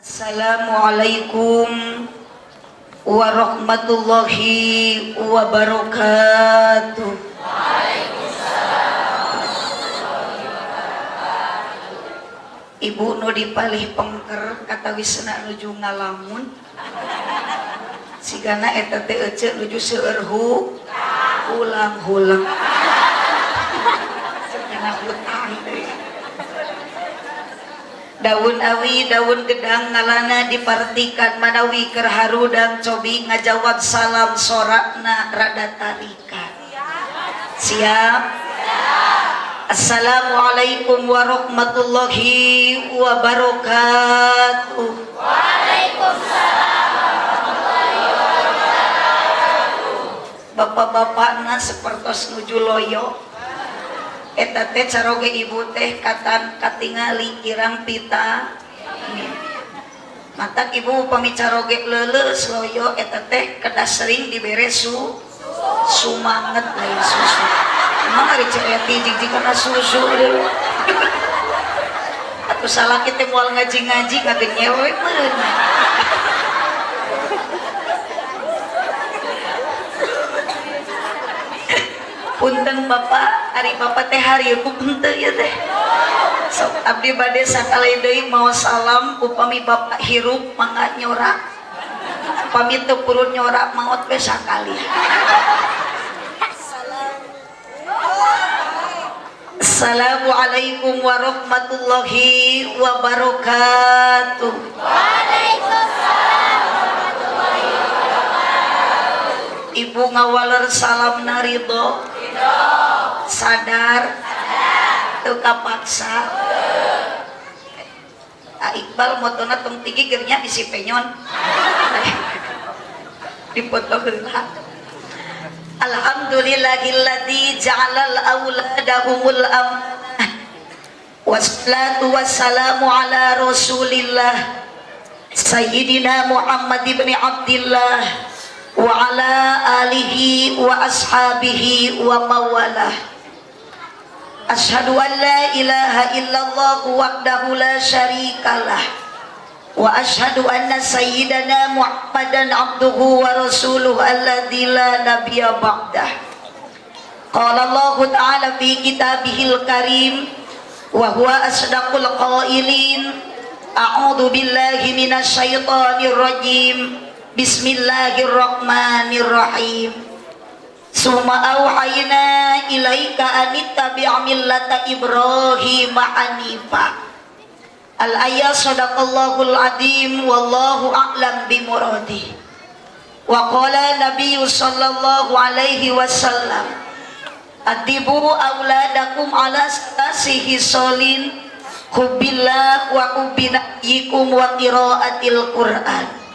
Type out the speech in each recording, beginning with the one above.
Assalamualaikum warahmatullahi wabarakatuh. Waalaikumsalam. Ibu nu dipalih pengker katawisna nuju ngalamun. Sigana eta teh ece nuju seueur hulang-hulang. Sigana hutang teh. Daun awi daun gedang ngalana dipartikan manawi keur harudang cobi ngajawab salam sorakna rada tarikan. Siap? Assalamualaikum warahmatullahi wabarakatuh. Waalaikumsalam warahmatullahi wabarakatuh. Bapak-bapakna sepertos nuju loyo. Eta teh caroge ibu teh katan katingali kirang pita. Matak ibu upami caroge leuleus loyo eta teh kedah sering dibere sumanget lain susu. Emang ari Ceu Eti jig-jigana susu deui. Atuh salaki teh moal ngaji-ngaji ngagenyewe meureun. Punten bapak, ari bapak teh harieup henteu ieu teh. Sok abdi bade sakali deui maos salam upami bapak hirup mangga nyorak. Upami teu purun nyorak maot we sakali. Assalamualaikum warahmatullahi wabarakatuh. Waalaikumsalam warahmatullahi wabarakatuh. Ibu ngawaler salamna ridho. Sadar, teu kapaksa. Ah, Iqbal motona tong tinggi gernya bisi penyon. Dipoto heula. Alhamdulillahilladzi ja'alal auladahumul amanah. Wassalatu wassalamu ala Rasulillah Sayyidina Muhammad ibn Abdillah wa ala alihi wa ashabihi wa mawalah. Asyhadu an la ilaha illallah wahdahu la syarikalah wa asyhadu anna sayyidana Muhammadan abduhu wa rasuluhu alladzi la nabiyya ba'dah. Qala Allahu ta'ala fi kitabihil karim wa huwa asdaqul qailin. A'udzu billahi minasyaitonir rajim. Bismillahirrahmanirrahim. Summa auhayna ilaika anittabi' millata Ibrahim hanifa. Al-ayat sadaqallahul azim wallahu a'lam bimuradi. Wa qala nabiyyu sallallahu alaihi wasallam adibu auladakum ala sasihi solin hubbillah wa hubbinayikum wa qiraatil Qur'an.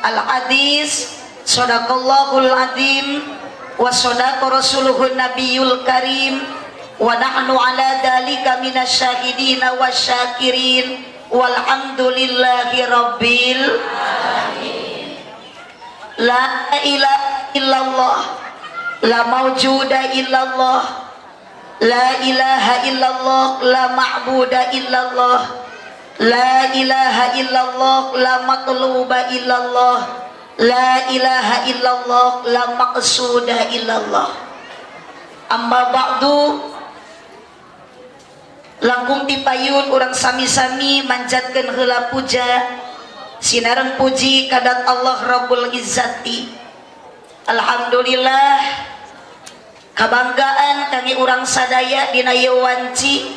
Al-hadis sadaqallahul azim wa sadaqa rasuluhun nabiyul karim wa nahnu ala dalika minasyahidina wasyakirin walhamdulillahi rabbil alamin. La ilaha illallah la maujuda illallah la ilaha illallah la ma'buda illallah la ilaha illallah la matluba illallah la ilaha illallah la maqsuda illallah. Amma ba'du, langkung tipayun urang sami-sami manjatkeun heula puja sinareng puji kadat Allah Rabbul Izzati. Alhamdulillah, kabanggaan kami urang sadaya dina ieu wanci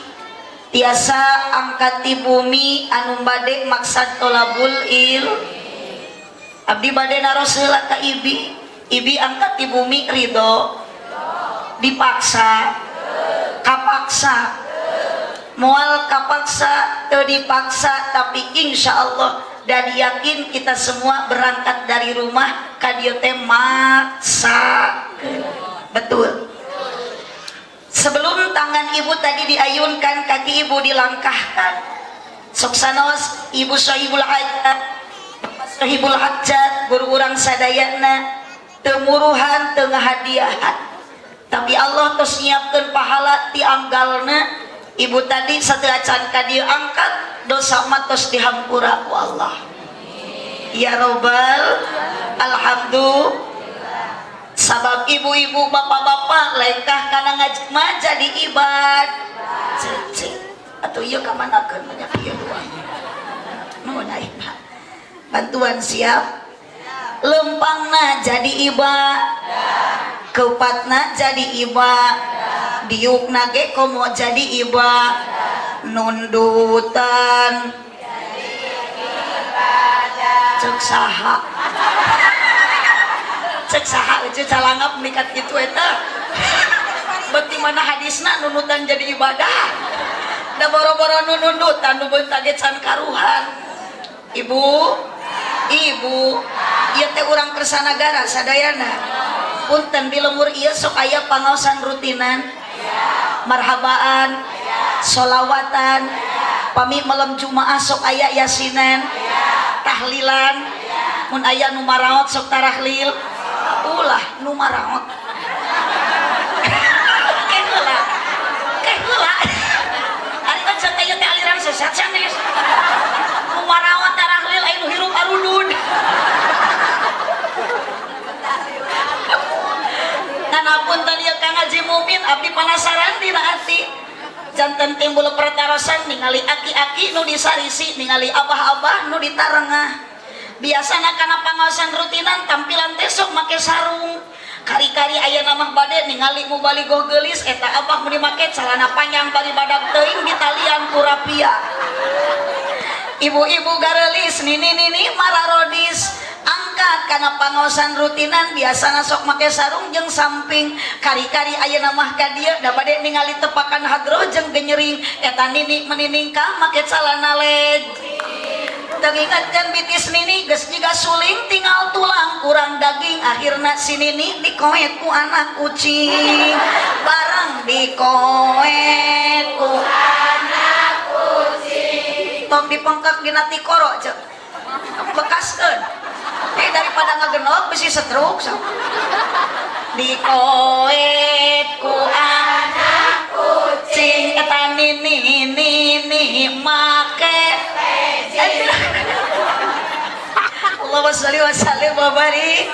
tiasa angkat ti bumi anu bade maksad tolabul il. Abdi bade naros heula ka ibi, ibi angkat ti bumi ridho, dipaksa, kapaksa, moal kapaksa teu dipaksa, tapi insya Allah dan yakin kita semua berangkat dari rumah ka dieu teh maksakeun. Betul. Sebelum tangan ibu tadi diayunkan, kaki ibu dilangkahkan. Sok sanos ibu sahibul hajat, sahibul hajat, guru urang sadayana teu muruhan teu ngahadiahan. Tapi Allah tos nyiapkeun pahala ti anggalna ibu tadi sateuacan ka dieu angkat dosa mah tos dihampura ku Allah. Ya robbal alhamdulillah. Sabab ibu-ibu bapak-bapak lengkah kana ngaji mah jadi ibad. Cek atuh ieu ka manakeun banyak ieu dua. Nuhun ayeuna. Bantuan siap. Lempangna jadi ibadah, kepatna jadi ibadah, diukna ge komo jadi ibadah, nundutan cek saha. Cek saha eueuh calangap mikat kitu eta. Beuti mana hadisna nundutan jadi ibadah. Da boro-boro nundutan nu beunta ge can karuhan. Ibu, ibu, ieu teh urang Kersanagara sadayana. Punten di lemur ieu sok aya pangaosan rutinan, marhabaan, solawatan, pami malam Jumaah sok aya yasinan, tahlilan, mun aya nu maraot sok tarahlil, ulah nu maraot. Ke heula. Ke heula. Ari kan teh ieu teh aliran sesat sanes. Nu maraot tarahlil aya nu hirup arudud. Ngan apunten ieu Kang Haji Mumin abdi penasaran dina ati. Janten timbul pertarosan ningali aki-aki nu disarisi, ningali abah-abah nu ditarengah. Biasana kana pangaosan rutinan tampilan teh sok make sarung. Kari-kari aya mah bade ningali mubaligoh geulis eta abah mun dimake calana panjang bari badag teuing ditalian ku rapia. Ibu-ibu garelis nini-nini mararodis angkat kana pangaosan rutinan biasana sok make sarung jeung samping. Kari-kari ayeuna mah ka dieu da bade ningali tepakan hadroh jeung genyering eta nini meniningkah make calana leg. Teringatkan bitis nini geus jiga suling tinggal tulang kurang daging akhirna si nini dikoet ku anak kucing. Barang dikoet ku anak kucing tong dipengkak dina tikoro cek bekaskeun. Daripada ngagenok bisi stroke sok. Dikoet ku anak kucing eta nini nini make. Allahumma sholli wa sallim wa barik.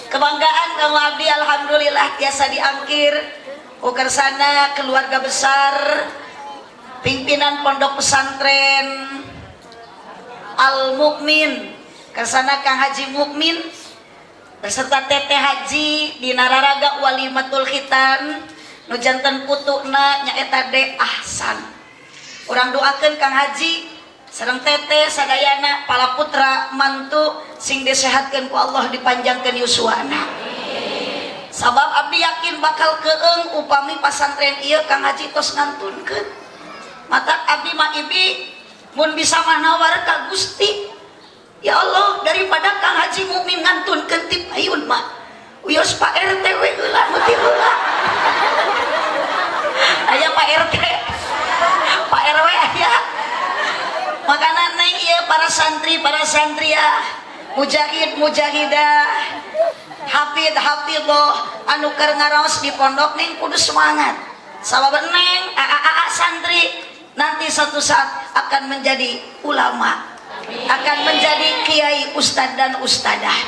Kebanggaan kamu abdi alhamdulillah tiasa diangkir ku kersana keluarga besar pimpinan pondok pesantren Al Mukmin, kersana Kang Haji Mukmin beserta Teteh Haji di Nararaga Walimatul Khitan nu janten putuna nyaeta De Ahsan. Urang doakeun Kang Haji sareng Teteh sadayana pala putra mantu sing disehatkeun ku Allah dipanjangkeun yuswana. Sabab abdi yakin bakal keeng upami pasantren ieu Kang Haji tos ngantunkeun. Matak abdi mah ibi mun bisa mah nawar ka Gusti. Ya Allah, daripada Kang Haji Mukmin ngantunkeun ti payun mah. Wios Pak RT we heula nu ti heula. Aya Pak RT. Pak RW aya. Makanan neng ieu para santri, para santriah, mujahid, mujahidah, hafid, hafidhoh anu keur ngaraos di pondok neng kudu semangat. Sabab neng aa santri nanti suatu saat akan menjadi ulama, akan menjadi kiai, ustad dan ustadah.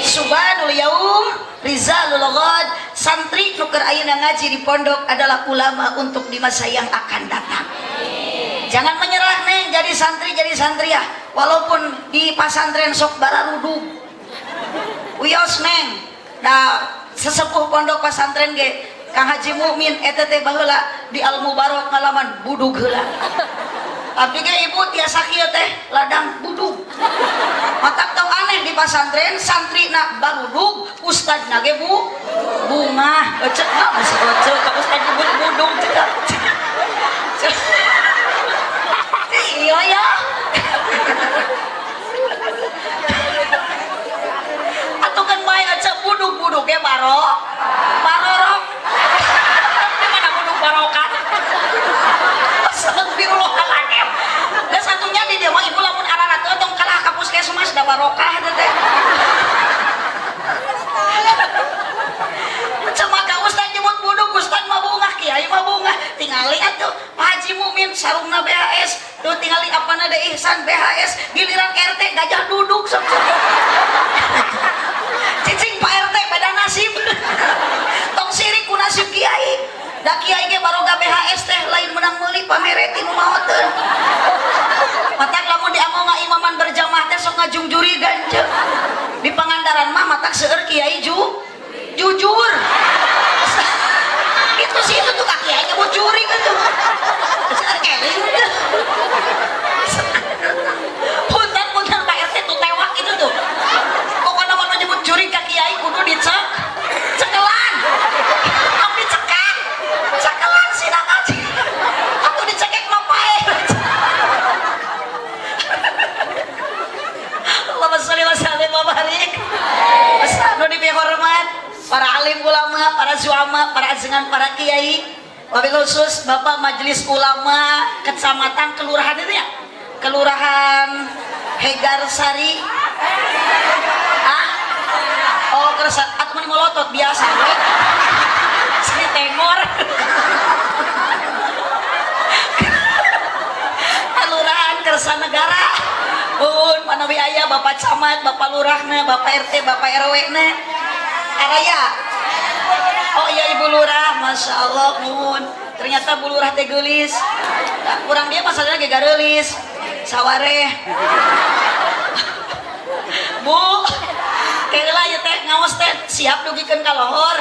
Subhanul yaum rizalul ghad. Santri nu keur ayeuna ngaji di pondok adalah ulama untuk di masa yang akan datang. Jangan menyerah neng, jadi santri jadi santriah walaupun di pasantren sok bararudug. Wios neng, da sesepuh pondok pasantren ge Kang Haji Mukmin eta teh baheula di Al Mubarok ngalaman budug heula. Tapi ge ibu tiasa kieu teh ladang budug. Matak tong aneh di pasantren santri na barudug, ustad na ge bu bungah. Ecek na masih ecek ka ustad nyebut budug cek. Iya ya. Atuh kan bae ecek budug-budug ge baro. Barorok. Di mana budug barokah? Astagfirullahaladzim. Geus atuh nya di dieu mah ibu lamun araratu tong kalah ka puskesmas da barokah teh teh. Cuma ka ustad nyebut budug, ustad mah bungah, kiai mah bungah. Tingali atuh Pak Haji Mukmin sarungna BHS, tuh tingali apana De Ihsan BHS, giliran RT RT gajah duduk sok. Cicing Pak RT beda nasib. Tong sirik ku nasib kiai. Da kiai ge baroga BHS teh lain menang meuli pamere ti nu maoteun. Matak lamun dianggo ngaimaman berjamaah teh sok ngajungjurigan ceuk. Di Pangandaran mah matak seueur kiai jujur. Itu sih itu tuh kiai nyebut jurig atuh. Seueur keling. Punten-punten Pak RT tuh tewak itu tuh. Pokoknya mun nyebut jurig ka kiai kudu dicek cekelan. Tong dicekak. Cekelan sidang aja. Atuh dicekek mah paeh. Allahumma sholli wa sallim wa barik. Nu dipihormat para alim ulama, para zuama, para ajengan, para kiai, wabil khusus Bapak Majelis Ulama Kecamatan Kelurahan itu ya, Kelurahan Hegarsari. Ah? Oh, kersa atuh meni molotot biasa we. Sini tengor. Kelurahan Kersanegara. Pun manawi aya Bapak Camat, Bapak Lurahna, Bapak RT, Bapak RW na. Araya. Oh iya Ibu Lurah, Masya Allah, nuhun. Ternyata Bu Lurah teh geulis. Nah, kurang dia masalahnya ge gareulis. Sawareh. Bu, keula ieu teh ngaos teh siap dugikeun ka lohor.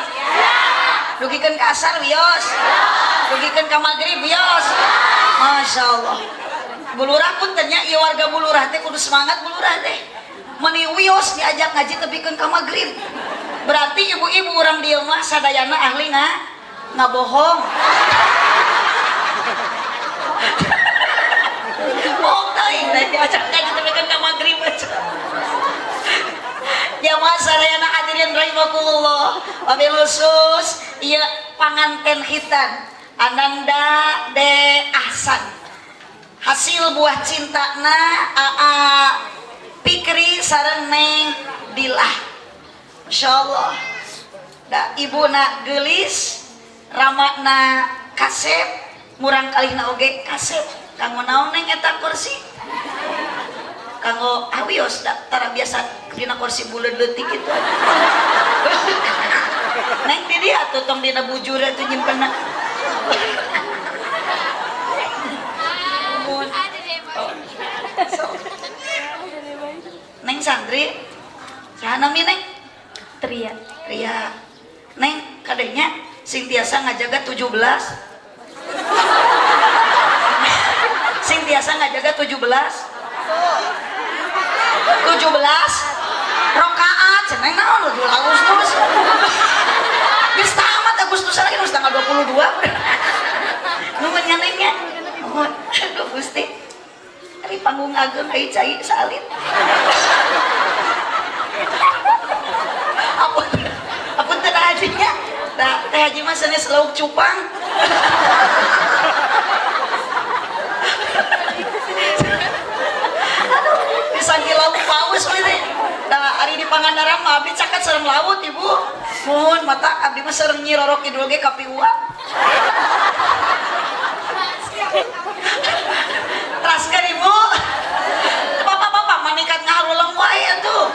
Dugikeun ka asar wios. Dugikeun ka magrib wios. Masya Allah. Bu Lurah pun tanya ieu warga Bu Lurah teh kudu semangat Bu Lurah teh. Meni wios diajak ngaji tepikeun ka magrib. Berarti ibu-ibu orang dieu mah sadayana ahli ngabohong. Bohong teuing teh diajak ngaji tepikeun ka magrib. Jamaah sadayana hadirin rahimakumullah. Wabil khusus ieu panganten khitan Ananda De Ahsan. Hasil buah cintana AA Pikri sareng Neng Dilah. Masya Allah. Da ibuna geulis, ramana kasep, murang kalihna oge kasep. Kanggo naon neng eta kursi? Kanggo awios da tara biasa dina kursi buleud leutik kitu. Neng di dieu atuh tong dina bujur atuh nyimpenna. Neng Sandri, saha nami Neng? Tria. Tria. Neng, kadenya sing tiasa ngajaga 17. Sing tiasa ngajaga 17. 17 rakaat, cenah naon 17 Agustus. Geus tamat Agustus lagi geus tanggal 22. Nuhun nya Neng nya. Nuhun. Aduh Gusti. Ari panggung ageng ai cai salit. Ampun teh hajinya. Da teh haji mah sanes lauk cupang. Aduh, disangki lauk paus we teh. Da ari di Pangandaran mah abdi caket sareng laut ibu. Muhun mata abdi mah sareng Nyi Roro Kidul ge kapiuang. Teraskeun ibu. Bapak-bapak manikat ngaharuleng wae atuh.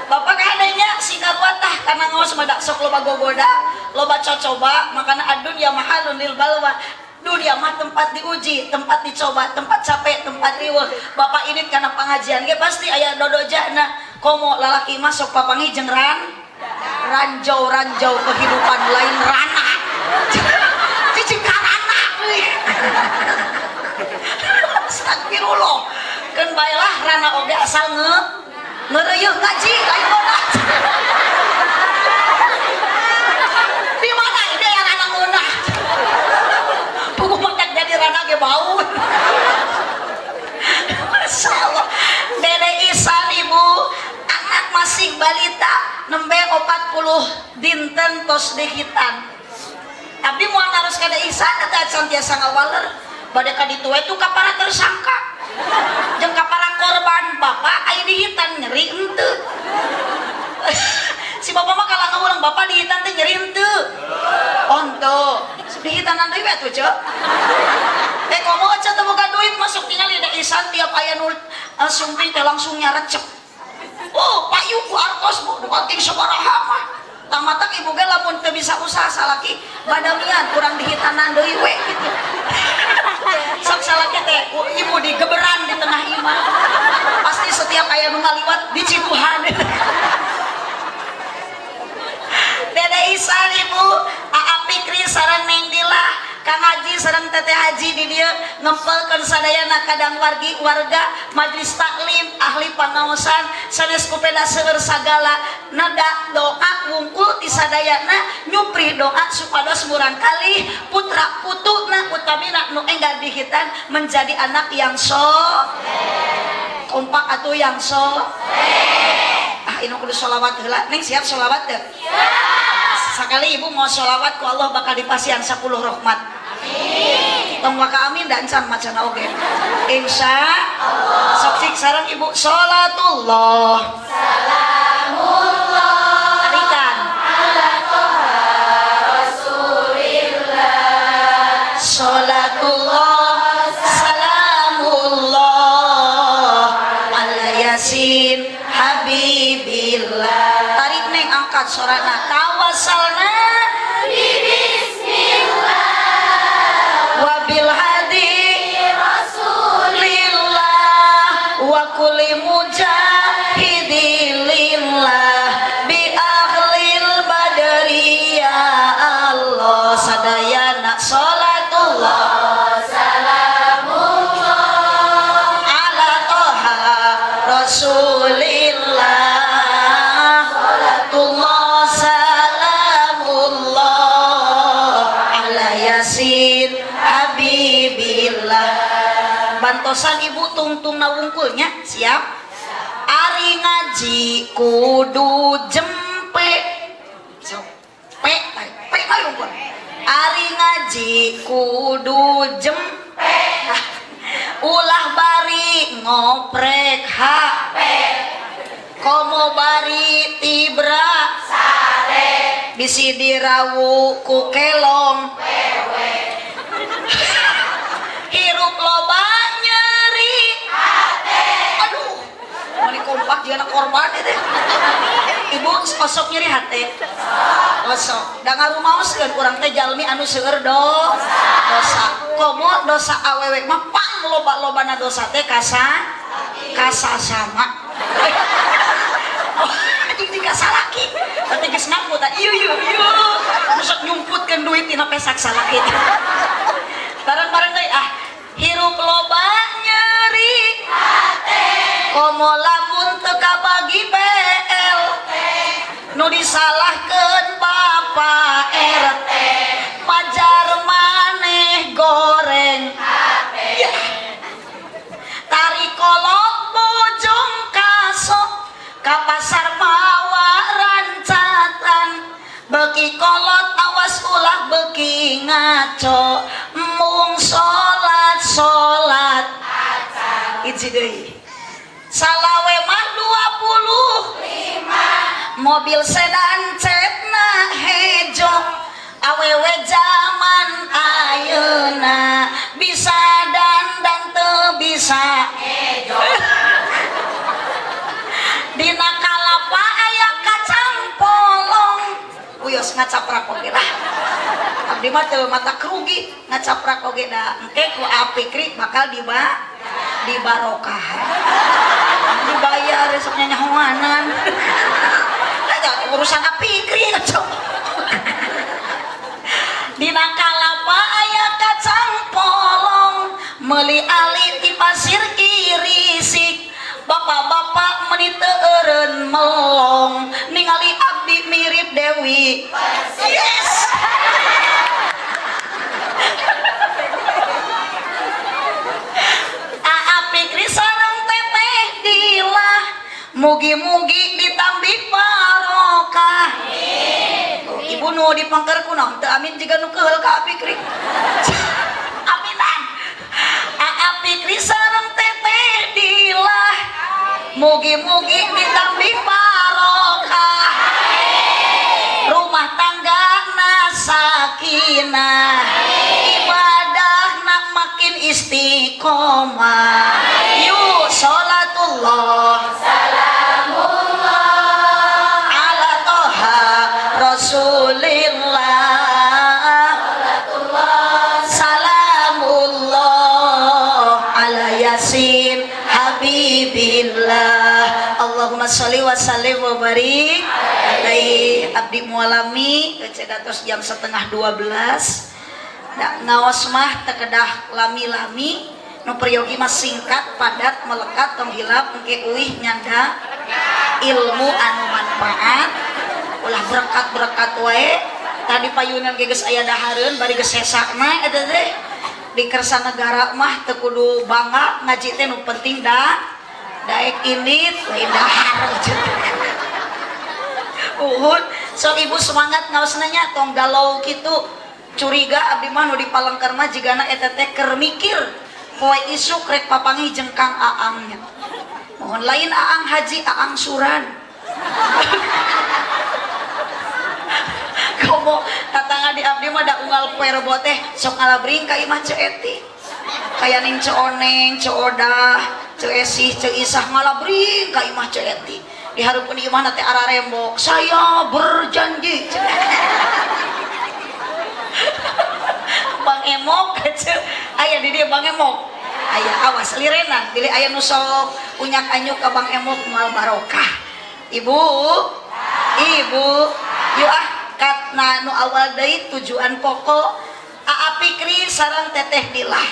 Bapak kadenya singkat watah karena ngaos mah sok loba gogoda, loba cocoba, makana adun ya mahalun lil balwa. Dunia mah tempat diuji, tempat dicoba, tempat capek, tempat riweuh. Bapak ini karena pengajian ge pasti aya dodojana. Komo lalaki mah sok papanggih jeung ranjau-ranjau kehidupan lain rana. Cicing karana euy. Astagfirullah. Keun bae lah rana oge asal ngeureuyeung ngaji lain bodas. Di mana ide yang rana ngeunah? Puguh matak jadi rana ge bau. Masya Allah. Dede Isan ibu, anak masih balita nembe 40 dinten tos dihitan. Abdi moal naros ka Dede Isan eta can tiasa ngawaler. Bade ka ditu we tuh ka para tersangka. Jeung ka para korban bapak aya dihitan nyeri henteu. Si bapak mah kalah ngawulang bapak dihitan teh nyeri henteu. Oh henteu. Dihitanan deui we atuh ceuk. Komo aja teu boga duit masuk tinggal di Dede Isan tiap aya nu Sumping teh langsung nyarecep. Oh, payu ku artos bu, duka ting sabaraha mah. Tamatak ibu ge lamun teu bisa usaha salaki badamian kurang dihitanan deui we gitu. Sok salaki teh ibu digeberan di tengah imah. Pasti setiap aya nu ngaliwat dicipuhan. Dede Isan ibu, Aa Pikri sareng Neng Dila, Kang Haji sareng Teteh Haji di dieu ngempelkeun sadayana kadang wargi warga majelis taklim ahli pangaosan sanes kupeda seueur sagala nada doa wungkul ti sadayana nyupri doa supados murangkalih putra putuna utamina nu enggal dihitan menjadi anak yang so kompak atuh yang so. Ah, ini kudu sholawat heula. Neng siap sholawat teu? Sekali ibu mau sholawat ku Allah bakal dipasihan 10 rahmat. Amin. Tong waka amin dan can macana oge. Insya Allah. Sok cik sareng ibu sholatullah. Salamullah. Tarikan. Ala toha Rasulillah. Sholatullah salamullah ala yasin habibillah. Tarik neng angkat sorana tawasalna Bismillah. Wabil hadi Rasulillah. Lillah wa kulli mujahidin lillah bi ahlil badri ya Allah sadayana salatullah Salamullah. Ala toha rasulillah salatullah salamullah ala yasin habibillah. Bantosan ibu tungtung wungkulnya siap. Ari ngaji kudu jempe so, pe pe mah wungkul. Ari ngaji kudu jempe ulah bari ngoprek HP komo bari tibra Sare. Bisi dirawu ku kelong Wewe. Hirup loba nyeri Hate. Aduh mani kompak jeung anak korban itu. Ibu osok nyeri hate osok da ngarumaoskeun urang teh jalmi anu seueur dosa komo dosa awewe mah pang loba-lobana dosa teh kasa kasasama. Oh, anjing jika salaki tapi geus ngaku tah ieu ieu ieu sok nyumputkeun duit tina pesak salaki bareng-bareng deui ah hirup loba nyeri Hate. Komo lamun teu kabagi BL nu disalahkeun Bapak RT majar maneh goreng Hate. Ya. Tari kolot bojong kasok ka pasar mawa rancatan beki kolot awas ulah beki ngaco mung salat salat Acan. Hiji deui salawe mah 25 5. Mobil sedan cetna hejo awewe zaman ayeuna bisa dandan teu bisa Ejo. Dina kalapa aya kacang polong uyos ngacaprak oge lah abdi mah teu mata kerugi ngacaprak oge da engke ku apikri bakal dibarokahan dibayar esok nyanyahoanan. Eta urusan apikri ngacok. Dina kalapa aya kacang polong meuli alit di pasir kirisik bapak-bapak meni teu eureun melong ningali abdi mirip Dewi. Yes. Aa Pikri sareng Teteh Dilah mugi-mugi ditambih barokah. Tuh, ibu nu dipengker kunaon teu amin jiga nu keheul ka Pikri. Aminan. Aa Pikri sareng Teteh Dilah mugi-mugi ditambih barokah. Rumah tangga na sakinah ibadah na makin istiqomah. Yuk sholat. Rasulillah. Allahumma sholli wa sallim wa barik alaihi. Abdi mualami tos jam 11.30. Da ngaos mah teu kedah lami-lami, nu peryogi mah singkat, padat, melekat, tong hilap engke uih nyanda ilmu anu manfaat, ulah berkat-berkat wae. Tadi payunan ge geus aya dahareun bari geus sesakna eta teh. Di kersa negara mah teu kudu bangga ngaji teh, nu penting da daek indit lain dahar. Uhun sok ibu semangat ngaosna nya, tong galau kitu. Curiga abdi mah nu di palengker mah jigana eta teh keur mikir poe isuk rek papanggih jeung Kang Aangnya. Mohon lain Aang Haji, Aang Suran. Komo tatangga di abdi mah da unggal poe Rebo teh sok ngalabring ka imah Ceu Eti. Kaya ning Ceu Oneng, Ceu Odah, Ceu Esih, Ceu Isah ngalabring ka imah Ceu Eti. Di hareupeun imahna teh ararembok, saya berjanji. Bang Emok aya di dieu Bang Emok. Aya awas lirenan bilih aya nu sok unyak anyuk ka Bang Emok moal barokah. Ibu, ibu, yuk ah katna nu awal deui tujuan pokok Aa Pikri sareng Teteh Dilah.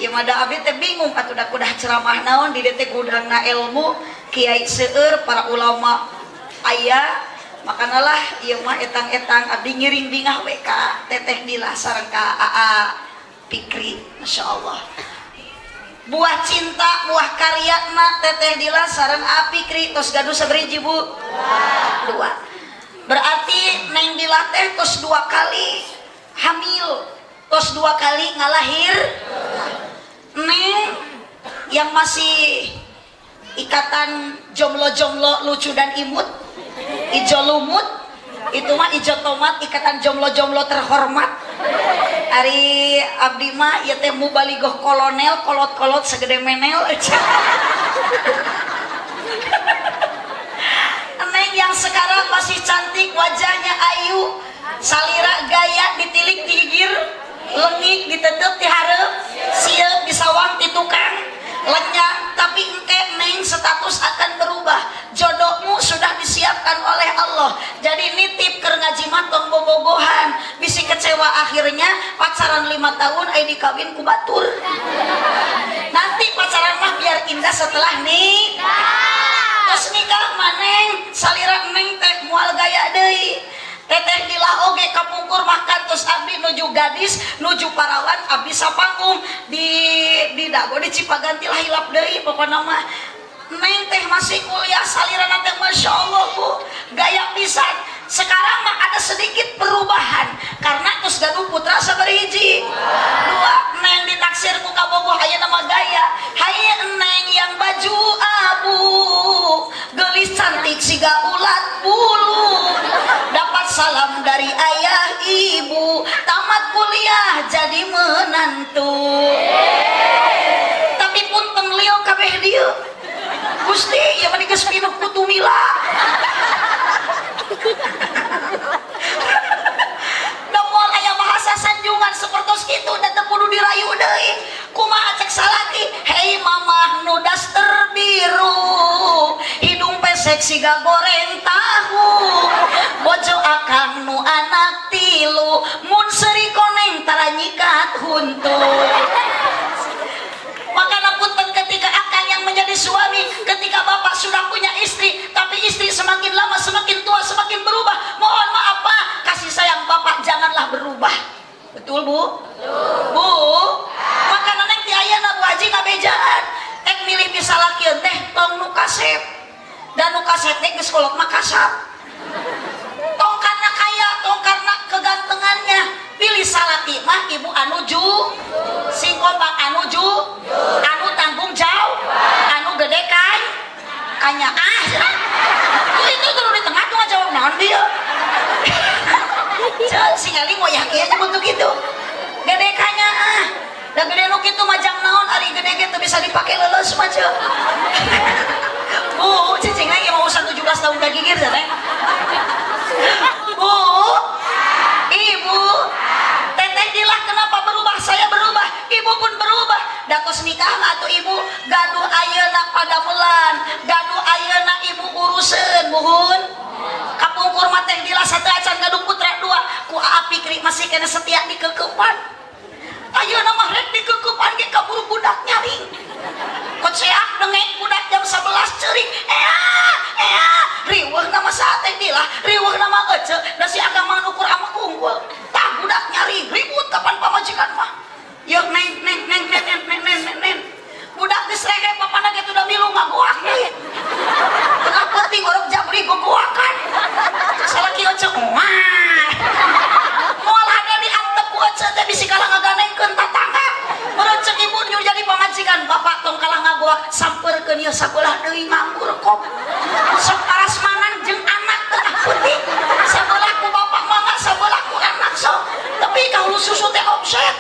Ieu mah da abdi teh bingung atuh da kudah ceramah naon di dieu teh gudangna ilmu, kiai seueur, para ulama aya. Makanalah ieu mah etang-etang abdi ngiring bingah we ka Teteh Dilah sareng ka Aa Pikri. Masya Allah. Buah cinta, buah karyana Teteh Dilah sareng Aa Pikri tos gaduh sabaraha Bu? Dua. Berarti Neng Dilah teh tos 2 kali hamil, tos 2 kali ngalahir. Neng yang masih ikatan jomblo-jomblo lucu dan imut, ijo lumut, itu mah ijo tomat, ikatan jomblo-jomblo terhormat. Ari abdi mah ieu teh mubaligoh kolonel, kolot-kolot segede menel. Neng yang sekarang masih cantik, wajahnya ayu, salira gaya ditilik digigir, lengik ditetep dihareup, sieup disawang ti tukang, lenyang, tapi engke neng status akan berubah. Jodohmu sudah disiapkan oleh Allah. Jadi nitip keur ngaji mah tong bobogohan, bisi kecewa akhirnya pacaran 5 tahun ai dikawin ku batur. Nanti pacaran mah biar indah setelah nikah. Terus nikah mah neng, salira neng teh moal gaya deui. Teteh Dilah oge kapungkur mah kantos abdi nuju gadis, nuju parawan abdi sapanggung di Dago di Cipaganti lah hilap deui pokona mah. Neng teh masih kuliah salirana teh Masya Allah Bu, gaya pisan. Sekarang mah ada sedikit perubahan karena tos gaduh putra sabariji. Dua, neng ditaksir ku kabogoh ayeuna mah gaya. Hai neng yang baju abu, gelis cantik siga ulat bulu, dapat salam dari ayah ibu, tamat kuliah jadi menantu. Tapi punten lieu kabeh dieu. Gusti, ieu mah geus pinuh ku tumila. Da moal aya bahasa sanjungan sapertos kitu da teu kudu dirayu deui. Kumaha cek salaki? Hei mamah nu daster biru, hidung pesek siga goreng tahu, bojo akang nu anak tilu, mun seuri koneng tara nyikat huntu. Makana punten ketika akang yang menjadi suami, ketika bapak sudah punya istri, tapi istri semakin lama semakin tua semakin berubah. Mohon maaf pak, kasih sayang bapak janganlah berubah. Betul bu? Betul. Bu, makana neng ti ayeuna Bu Haji ngabejaan. Ek milih bisa lakieun teh tong nu kasep. Dan nu kasep teh geus kolot mah kasap. Tong karena kaya, tong karena kegantengannya. Pilih salaki mah ibu anu ju, sing kompak anu ju, anu tanggung jawab, anu gede kan, kanya ah, tuh itu tuh di tengah tuh ngajawab naon dia. Cek si Ngali mau yakin aja bentuk itu, gede kanya ah, da gede nu kitu majang naon, ari gede gitu bisa dipakai leuleus mah cek. Bu, cicing lagi mau usah 17 tahun gak gigir teh. Bu, ibu, Teteh Dilah kenapa berubah? Saya berubah, ibu pun berubah. Datos nikah mah atuh ibu gaduh ayeuna padamelan, Teh Dila sateuacan gaduh putra dua ku Aa Pikri masih kena setia dikekepan. Ayeuna mah rek dikekepan ge kaburu budak nyaring. Koceak dengek budak jam 11 ceurik. Ea, ea, riweuh nama saha Teh Dila, riweuh nama Ece, da si akang mah ukur amak unggul. Tah budak nyaring, ribut kapan pamajikan mah. Yuk neng neng neng neng neng neng neng neng neng. Budak geus rehe papana ge udah milu ngagoak deui. Tengah peuting orok jabri gogoakan. Salaki Ece wah. Moal hade diantep ku Ece teh bisi kalah ngaganengkeun tatangga. Meureun ceuk ibu nu jadi pamajikan, bapak tong kalah ngagoak sampeurkeun ieu sabelah deui nganggur kop. Sok parasmanan jeung anak tengah peuting. Sabelah ku bapak mangga, sabelah ku anak sok. Tapi ka hulu susu teh offset.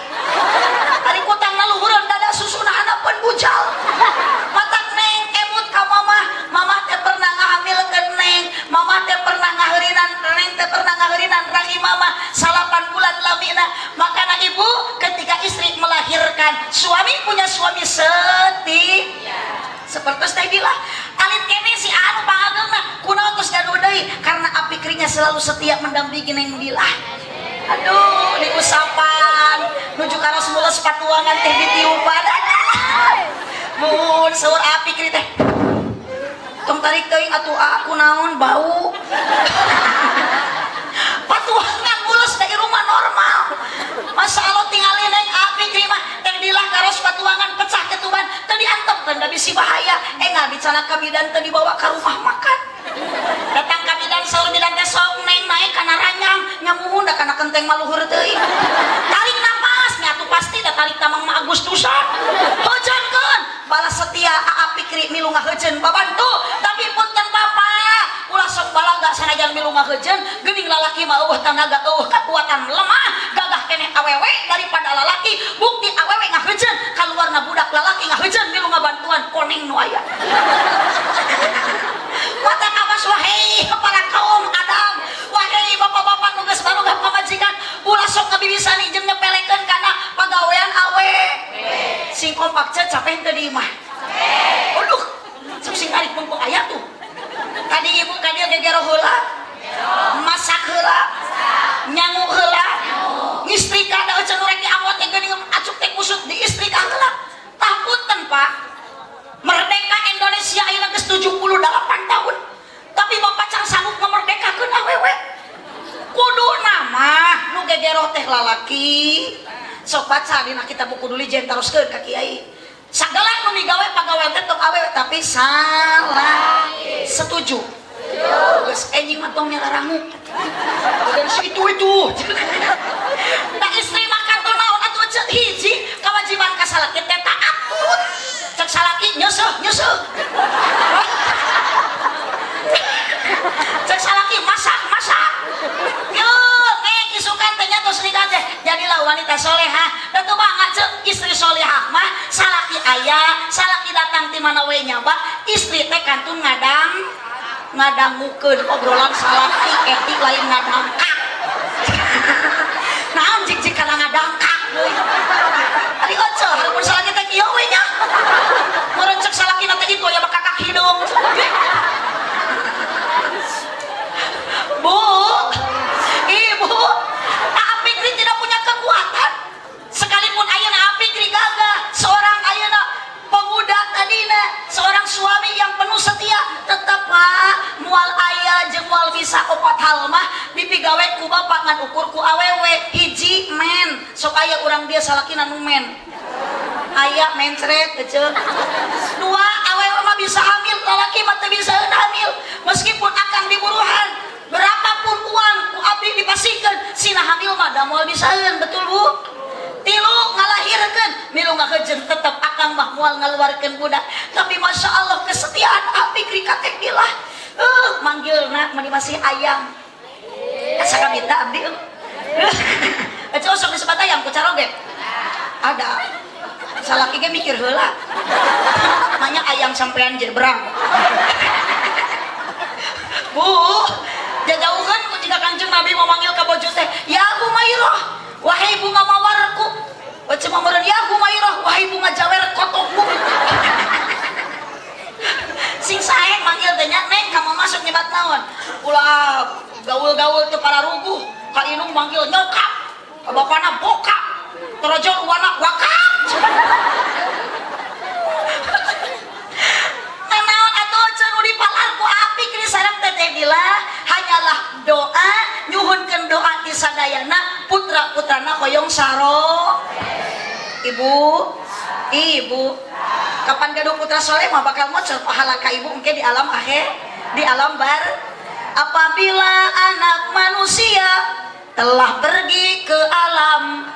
Ari kutangna luhureun dada susuna handapeun bujal. Matak neng emut ka mamah, mamah teh pernah ngahamilkeun neng, mamah teh pernah ngaheurinan, neng teh pernah ngaheurinan rahim mamah 9 bulan lamina. Makana ibu ketika istri melahirkan, suami punya suami setia. Seperti Teh Dila, alit keneh si anu pangageungna, kunaon geus gaduh deui? Karena apikrinya selalu setia mendampingi Neng Dila. Aduh, diusapan, nuju karos mules patuangan teh ditiupan. Mun saur apikri teh. Tong tarik teuing atuh aku naon bau. Patuangan mules dari rumah normal. Masa Allah tinggalin neng apikri mah Teh Dila karos patuangan pecah ketuban teu diantepkeun da bisi bahaya. Engal dicana ka bidan teu dibawa ka rumah makan. Datang ka bidan saur bidan teh sok neng naik kana ranjang nyamuhun da kana kenteng maluhur teuing. Tarik napas nya atuh pasti da tarik tamang mah Agustusan. Heujeunkeun balas setia Aa Pikri milu ngaheujeun babantu tapi punten bapak ulah sok balaga sanajan milu ngaheujeun geuning lalaki mah eueuh tanaga eueuh kekuatan lemah gagah keneh awewe daripada lalaki. Bukti awewe ngaheujeun kaluarna budak lalaki ngaheujeun milu ngabantuan koneng nu aya. Mata kawas wahai para kaum Adam, wahai bapak-bapak nu geus baroga pamajikan, ulah sok ngabibisani jeung nyepelekeun kana pagawean awe. Sing kompak ce capek teu di imah? Aduh, sok sing tarik pungpung aya tuh. Tadi ibu ka dieu gegero heula, masak heula, nyangu heula, ngistrika da euceun nu rek dianggot teh geuning acuk teh kusut diistrika heula. Tah punten Pak, merdeka Indonesia ayeuna geus 78 tahun. Tapi bapak can sanggup ngamerdekakeun awewe. Kudu nama nu gegero teh lalaki. Sok baca dina kitab buku duli jen teruskeun ka kiai. Sagala nu migawe pagawean teh tong awewe tapi salah. Setuju? Geus enjing mah tong nyararangu. Dari situ itu. Da istri mah kantun naon atuh ceuk hiji kewajiban ka salaki teh taat turut. Cek salaki nyeuseuh nyeuseuh. Cek salaki masak masak. Yo neng isukan teh nya tos nikah teh jadilah wanita solehah. Da teu banget ceuk istri solehah mah salaki aya, salaki datang ti mana we nyaba, istri teh kantun ngadangukeun obrolan salaki etik lain ngadangkak. Naon jik-jik kana ngadangkak deui. Ari oce mun salaki teh kieu we nya. Meureun cek salaki na teh itu aya bakakak hidung. Bu, ibu, Apikri tidak punya kekuatan. Sekalipun ayeuna Apikri gagah, seorang ayeuna pemuda tadina, seorang suami yang penuh setia, tetap Pak, mual aya jeung moal bisa opat hal mah dipigawe ku bapak ngan ukur ku awewe. Hiji men, sok aya urang dia salakina nu men. Aya mencret kecil. Dua, awewe mah bisa hamil, lalaki mah teu bisa hamil. Meskipun akang diburuhan, berapapun uang ku abdi dipasihkeun, sina hamil mah da moal bisaeun, betul Bu? Tilu ngalahirkeun, milu ngahejeun tetep akang mah moal ngaluarkeun budak. Tapi masya Allah kesetiaan Apikri ka Teh Dilah. Manggilna mani masih ayang. Asa kabita abdi euy. Ece osok disebat ayang ku caroge. Ada. Salaki ge mikir heula. Nanya ayang sampean jebrang. Bu, jajauhan ku jika Kanjeng Nabi mau manggil ka bojo teh, "Ya Humairah, wahai bunga mawarku." Baca meureun, "Ya Humairah, wahai bunga jawer kotokku." Sing sae manggil teh nya, "Neng, kamu masuk nyebat naon?" Ulah Gaul-gaul teu pararuguh, ka indung manggil nyokap, ka bapana bokap, torojol wana wakap. Nanaon atuh ceun nu dipalar ku api kini sareng teteh Dila hanyalah doa nyuhunkeun doa ti sadayana putra-putrana hoyong saro. Ibu, ibu, kapan gaduh putra soleh mah bakal mocor pahala ka ibu engke di alam akhir, di alam bar. Apabila anak manusia telah pergi ke alam,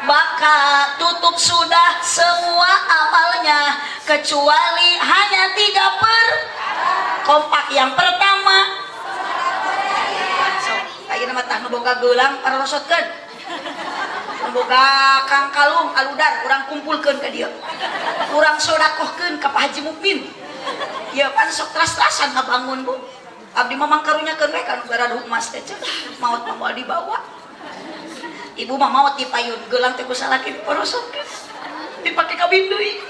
maka tutup sudah semua amalnya kecuali hanya 3 per kompak. Yang pertama, ayeuna mah tah nu boga geulang parorosotkeun, nu boga kangkalung aludar urang kumpulkeun ka dieu, urang sodakohkeun ka Pak Haji Mukmin. Ya pan sok teras-terasan ngabangun bu. Abdi mah mangkarunyakeun we ka nu garaduh emas teh ceuk, maot mah moal dibawa. Ibu mah maot di payun geulang teh ku salaki diporosotkeun, dipake kawin deui.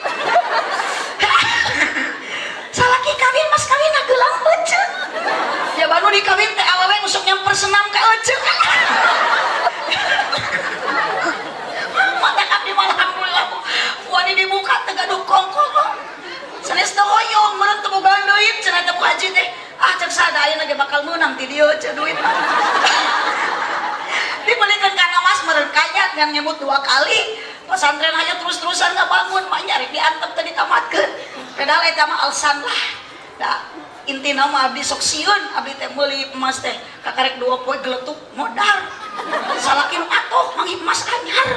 Salaki kawin mas kawin gelang ece. Ya banu dikawin teh awewe nu sok nyamper senam ka ece. Mata abdi mah alhamdulillah wani dibuka teh gaduh kongkong. Sanes teh hoyong meureun teu bogaan duit cenah teh Bu Haji teh. Ah cek sada ayeuna ge bakal meunang ti dieu cek duit. Dibelikeun kana mas meureun kaya ngan ngemut 2 kali. Pesantren aja terus-terusan nggak bangun, maknya rek diantep teh ditamatkeun. Padahal eta mah alasan lah. Da intina mah abdi sok sieun, abdi teh meuli emas teh kakarek 2 poe geletuk modar. Salaki nu atoh manggih emas anyar.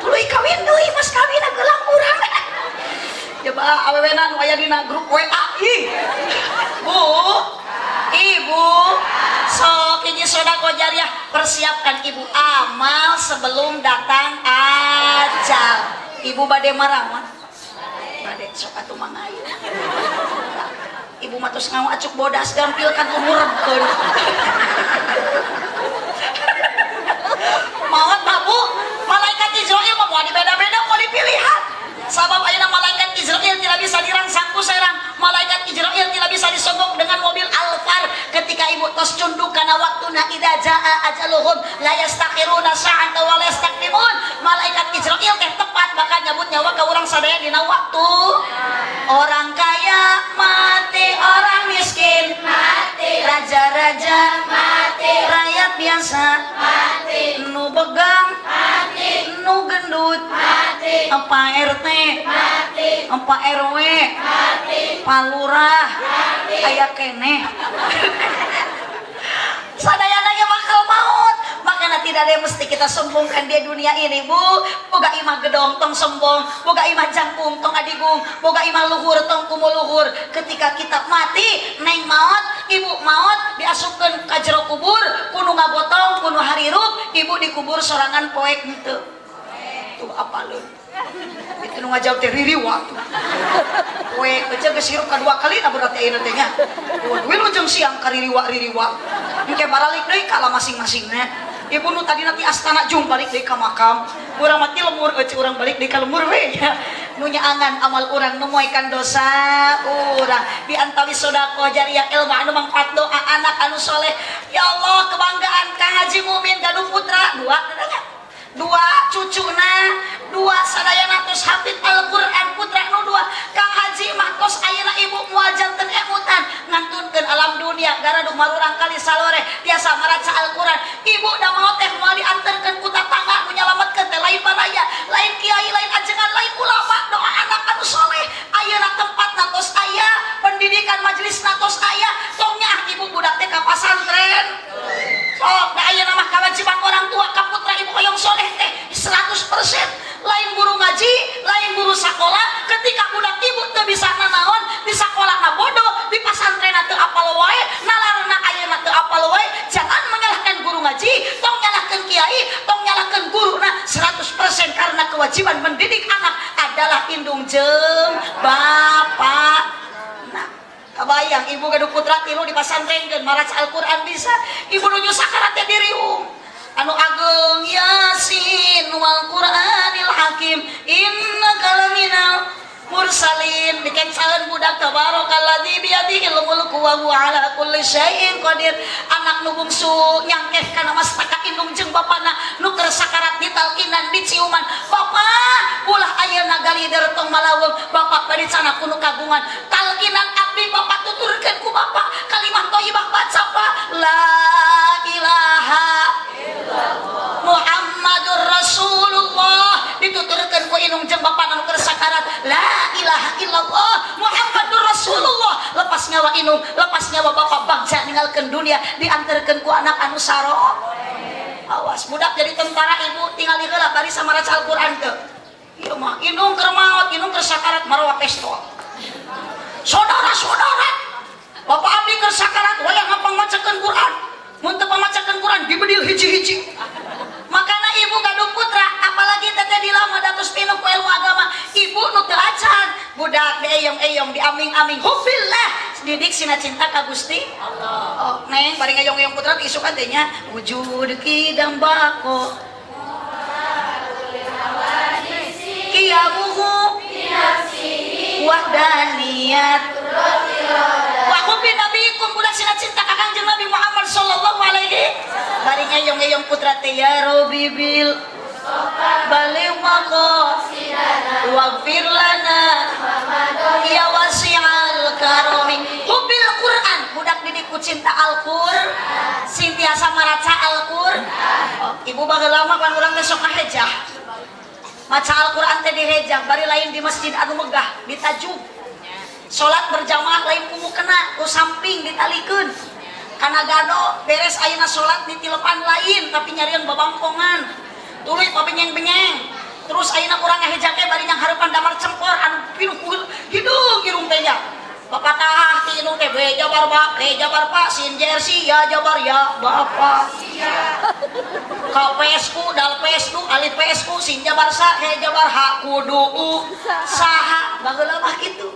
Tuluy kawin deui mas kawin gelang urang. Ya ba awewena nu aya dina grup WA ih. Bu, ibu, sok hiji sedekah jariah, persiapkan ibu amal sebelum datang ajal. Ibu bade marawan? Bade sok atuh mangayu. Ibu mah tos ngawa acuk bodas gampil kan umurebkeun. Maot mah Bu, malaikat Izrail mah moal dibeda-beda moal dipilihan. Sabab ayeuna malaikat Izrail tidak bisa dirangsang ku serang, malaikat Izrail tidak bisa disogok dengan mobil Alphard. Ketika ibu tos cunduk kana waktuna idza jaa ajaluhum la yastakhiruna sa'atan wa la yastaqdimun. Malaikat Izrail teh tepat bakal nyabut nyawa ka urang sadaya dina waktu. Orang kaya mati, orang miskin mati, raja-raja mati, rakyat biasa mati, nu begang mati, nu gendut mati, Pak RT mati, Pak RW mati, Pak Lurah mati, aya keneh. Sadayana ge bakal maut. Makanya tidak ada yang mesti kita sombongkan di dunia ini, Bu. Boga imah gedong tong sombong, boga imah jangkung tong adigung, boga imah luhur tong kumuluhur. Ketika kita mati, neng maut, ibu maut, diasupkeun ka jero kubur, kudu ngagotong, kudu harirup, ibu dikubur sorangan poek henteu. Tuh apaleun. Itu nu ngajawab teh ririwa tuh. Poek aja geus hirup kadua kali na berarti ayeuna teh nya. Waduh, ujung siang kaririwa-ririwa. Engke baralik deui ka masing-masingna. Ibu nu tadi nanti astana jung balik deui ka makam. Urang mah ti lemur eueuh urang balik deui ka lemur we nya. Nu nyaangan amal urang nu moekan dosa urang. Di antawis sedekah jariah ilmu anu mangfaat doa anak anu soleh. Ya Allah, kebanggaan Kang Haji Mumin gaduh putra 2 nya. 2 cucuna, 2 sadayana tos hafid Al-Qur'an putra nu 2. Kang Haji mah tos ayeuna ibu moal janten emutan ngantunkeun alam dunia garaduh marurang kali salore tiasa maraca Al-Qur'an. Ibu da maot teh moal dianterkeun ku tatangga nu nyalametkeun teh lain baraya, lain kiai, lain ajengan, lain ulama, doa anak anu soleh. Ayeuna tempatna tos aya, pendidikan majelisna tos aya, tong nyaah ibu budak teh ka pasantren. Sok da ayeuna mah kewajiban orang tua ka putra ibu hoyong soleh teh 100%. Lain guru ngaji, lain guru sekolah. Ketika budak ibu teu bisa nanaon, di sekolahna bodoh, di pasantrenna teu apal wae, nalarna ayeuna teu apal wae, jangan menyalahkan guru ngaji, tong nyalahkeun kiai, tong nyalahkeun guruna 100% karena kewajiban mendidik anak adalah indung jeung bapak. Nah, kabayang ibu gaduh putra tilu di pasantrenkeun maraca Al-Qur'an bisa, ibu nu nyusakarat teh diriung. Anu ageng Yasin wal Qur'anil Hakim innaka laminal mursalin dikencaeun budak tabarakalladzi biyadihil mulku wa huwa ala kulli syai'in qadir. Anak Anak nu bungsu nyangkeh kana mastaka indung jeung bapana nu keur sakarat ditalkinan diciuman. Bapak ulah ayeuna galider tong malaweng, bapak bade cana ku nu kagungan. Talkinan abdi bapak tuturkeun ku bapak kalimah thayyibah baca Pak la ilaha illallah Muhammadur Rasulullah dituturkeun ku indung jeung bapana nu keur sakarat la ilaha illallah Muhammadur Rasulullah. Lepas nyawa indung, lepas nyawa bapak, bangsa ninggalkeun dunia diantarkeun ku anak anu saro. Awas budak jadi tentara ibu tinggal heula bari sama raca Al-Qur'an teu. Ieu mah indung keur maot, indung keur sakarat marawa pistol. Saudara-saudara, bapak abdi keur sakarat wayah ngapang macakeun Quran. Mun teu pamacakeun Quran dibedil hiji-hiji. Makana ibu gaduh putra, apalagi teteh dilama datus pinuh ku ilmu agama, ibu nu teu acan, budak dieyong-eyong, diaming-aming, hubillah, didik sina cinta ka Gusti Allah. Oh, neng bari ngeyong-eyong putra isukan teh nya wujud kidam bako. Qiyamuhu wahdaniyat wa hubbi nabiyikum budak sina cinta ka Kangjeng Nabi Muhammad sallallahu alaihi bari ngeyong-eyong putra teh ya Rabbi bil baligh maqasidana waghfir lana ya wasi'al karami. Hubbil Quran budak didik ku cinta Al-Qur sing tiasa maraca Al-Qur. Oh, ibu baheula mah pan urang teh sok ngahejah maca Al-Quran teh dihejah bari lain di masjid anu megah ditajuk salat berjamaah lain ku mukena ku samping ditalikeun kana gado beres ayeuna salat ditilepan lain tapi nyarian babangkongan tuluy pabenyeng-benyeng terus ayeuna urang ngahejah teh bari nyang hareupan damar cempor anu pinuh hidung irung teh nya bapak tah ti indung teh be jabar ba be jabar pa sin jersi ya jabar ya bapak K P S U dal P S U alif P S U sin jabar sa he jabar ha kudu u saha baheula mah kitu.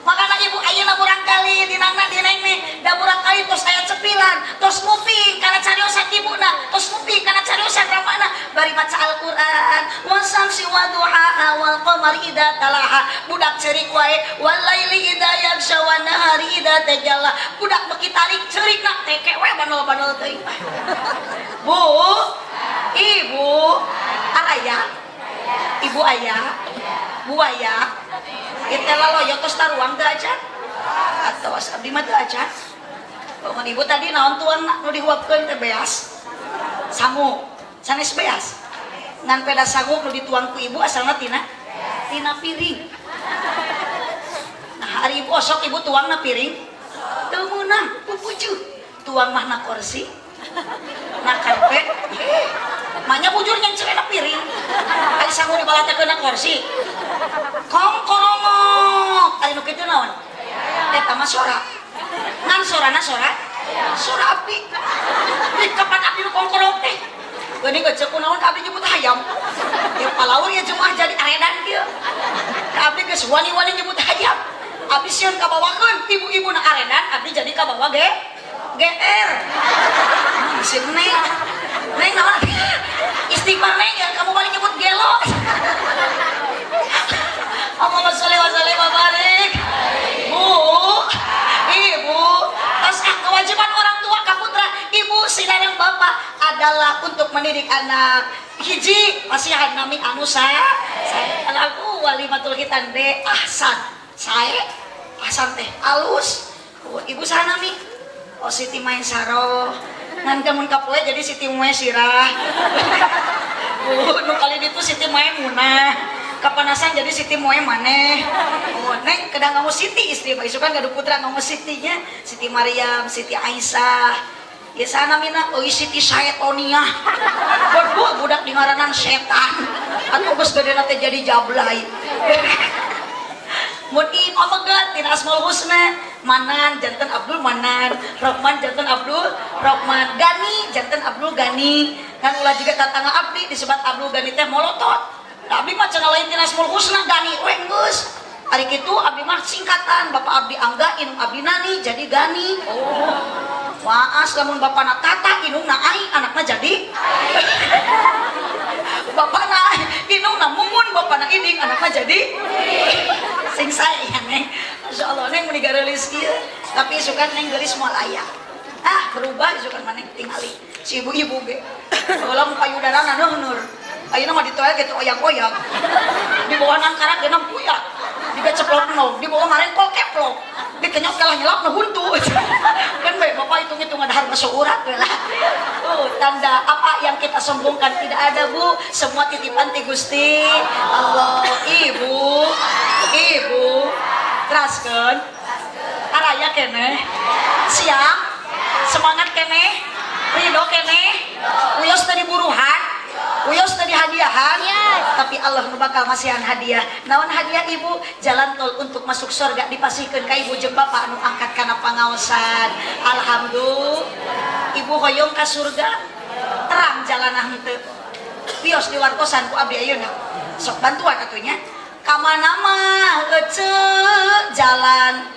Makana ibu ayeuna murangkali dinangna dineng da murangkali tos aya cepilan tos nguping kana cariosan ibuna tos nguping kana cariosan ramana bari maca Al-Qur'an wasamsi wa duhaha wal qamari idza talaha budak ceurik wae wal laili idza yaghsha wan nahari idza tajalla budak beki tarik ceurikna teke we bandol-bandol teuing. Bu, ibu, araya, ibu ayah, bu ayah, kita laloyo tos taruang teu acan? Atos abdi mah teu acan. Bangun ibu tadi naon tuang nu dihuapkeun teh beas. Sangu, sanes beas. Ngan peda sangu nu dituang ku ibu asalna tina tina piring. Nah, hari ibu osok ibu tuang na piring teu meunang, pupujuh. Tuang mah na kursi, na karpet, manya bujur yang celana piring. Ari sangu dibalatakeun na kursi. Kong korongok, ari nu kitu naon? Eta mah sora. Ngan sorana sora? Sora api. Ih, kapan api nu kongkorong teh? Geuning geus kunaon ka abdi nyebut hayam. Ya palaur ya jemaah jadi aredan kieu. Ka abdi geus wani-wani nyebut hayam. Abdi sieun kabawakeun ibu-ibu na aredan, abdi jadi kabawa ge GR. Si Neng. Neng naon? Istighfar Neng, ya kamu balik nyebut gelo. Allahumma sholli wa sallim wa barik. Bu, ibu, tas kewajiban orang tua ka putra, ibu sinareng bapak adalah untuk mendidik anak. Hiji pasihan nami anu saya aku walimatul khitan de ahsan. Sae ahsan teh alus. Oh, ibu saha nami? Oh Siti Maisaroh. Ngan kamun kapoe jadi Siti Muesirah. Bu, nu kali ditu Siti Maimunah. Kapanasan jadi Siti Moe maneh. Oh, neng kedang ngomong Siti istri Pak Isu kan gaduh putra ngomong Sitinya, Siti Maryam, Siti Aisyah. Ya sana mina, oh Siti Saetonia. Berdua budak di ngaranan setan. Atuh geus gede teh jadi jablay. Mun ieu pamegat tina Asmaul Husna, Manan janten Abdul Manan, Rohman janten Abdul Rohman, Gani janten Abdul Gani. Kan ulah juga tatangga abdi disebut Abdul Gani teh molotot. Da abdi mah cenah lain tina Asmaul Husna Gani we geus. Ari kitu abdi mah singkatan Bapak abdi Angga indung abdi Nani jadi Gani. Oh. Waas lamun bapana Tata indungna Ai anakna jadi bapana indungna Mumun bapana Iding anakna jadi sing sae ya neng. Masya Allah neng meni gareulis kieu tapi sukan neng geulis moal aya. Ah, berubah juga maneh tingali si ibu-ibu ge. Baheula mah payudarana neuhneur. Ayeuna mah ditoel ge teu oyag-oyag. Di bawah nangkarak ge nampuyak. Diga ceplok nog, di bawah ngarengkol keplok. Dikenyot kalah nyelap nu huntu. Kan bae bapak hitung-hitungan dahar bakso urat we lah. Tuh, tanda apa yang kita sombongkan tidak ada, Bu. Semua titipan ti Gusti Allah. Ibu, ibu, teraskeun. Araya keneh. Siap? Semangat keneh? Ridho keneh? Wios tadi buruhan? Wios tadi hadiahan? Tapi Allah nu bakal masihan hadiah. Naon hadiah ibu? Jalan tol untuk masuk surga dipasihkeun ka ibu jeung bapak anu angkat kana pangaosan. Alhamdulillah. Ibu hoyong ka surga? Terang jalanna henteu. Wios diwartosan ku abdi ayeuna. Sok bantuan atuh nya. Kamana mah eceu jalan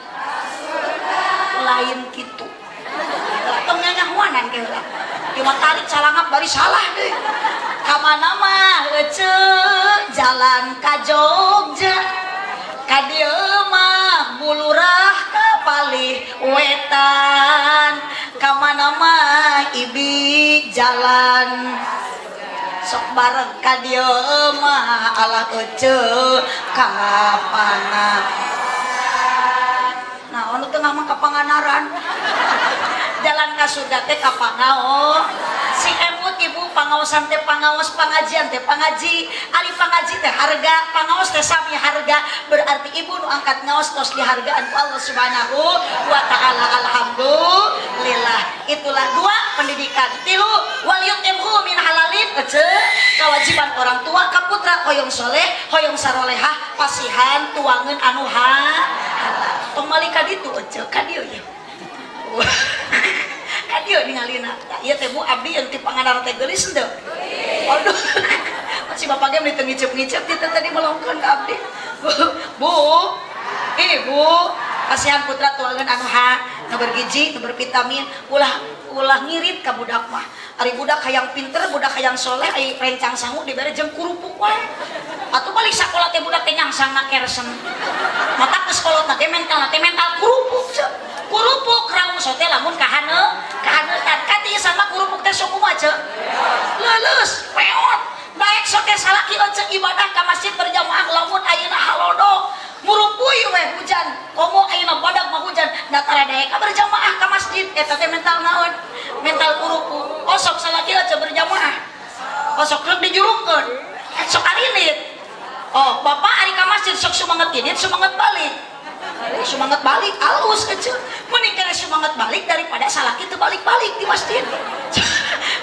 lain kitu. Tong nyanyahuanan ke heula. Ieu mah tarik calangap bari salah deui. Kamana mah eceu jalan ka Jogja. Ka dieu mah bulurah ka palih wetan. Kamana mah ibi jalan sok bareng ka dieu mah alah eceu ka pangan. Nah, anu tengah mah ka Pangandaran. Jalan ka surga teh ka Pangao. Si emut ibu pangaosan teh pangaos, pangajian teh pangaji. Ari pangaji teh harga, pangaos teh sami harga. Berarti ibu nu angkat ngaos tos dihargaan ku Allah Subhanahu wa taala. Alhamdulillah. Itulah dua pendidikan. Tilu wal yutimhu min halalin ece kewajiban orang tua ka putra hoyong soleh, hoyong sarolehah, pasihan tuangeun anu halal. Tong malik ka ditu ece ka dieu ye. Ka dieu ningalina. Ieu teh Bu abdi yang ti Pangandaran teh geulis henteu? Aduh. Masih bapak ge meuni teu ngiceup-ngiceup teh tadi melongkeun ka abdi. Bu, ibu, pasihan putra tuangeun anu ha, nu bergizi, nu bervitamin, ulah ulah ngirit ka budak mah. Ari budak hayang pinter, budak hayang soleh, ari rencang sangu dibere jeung kurupuk wae. Atuh balik sakola teh budak teh nyangsangna kersen. Mata geus kolotna teh mentalna teh mental kurupuk ceu. Kurupuk raung sote lamun kahane, kahaneutan. Katieu sama kurupuk teh sok kumaha ceu? Leuleus, peot. Daek sote salaki ece ibadah ka masjid berjamaah lamun ayeuna halodo. Murupuy we hujan, komo ayeuna badag mah hujan, datara daek ka berjamaah ka masjid eta teh mental naon? Mental kurupuk. Osok salaki ece berjamaah. Osok rek dijurungkeun. Sok arinit. Oh, bapak ari ka masjid sok sumanget indit, sumanget balik. Sumanget balik alus kecil. Mending kena sumanget balik daripada salaki teu balik-balik di masjid.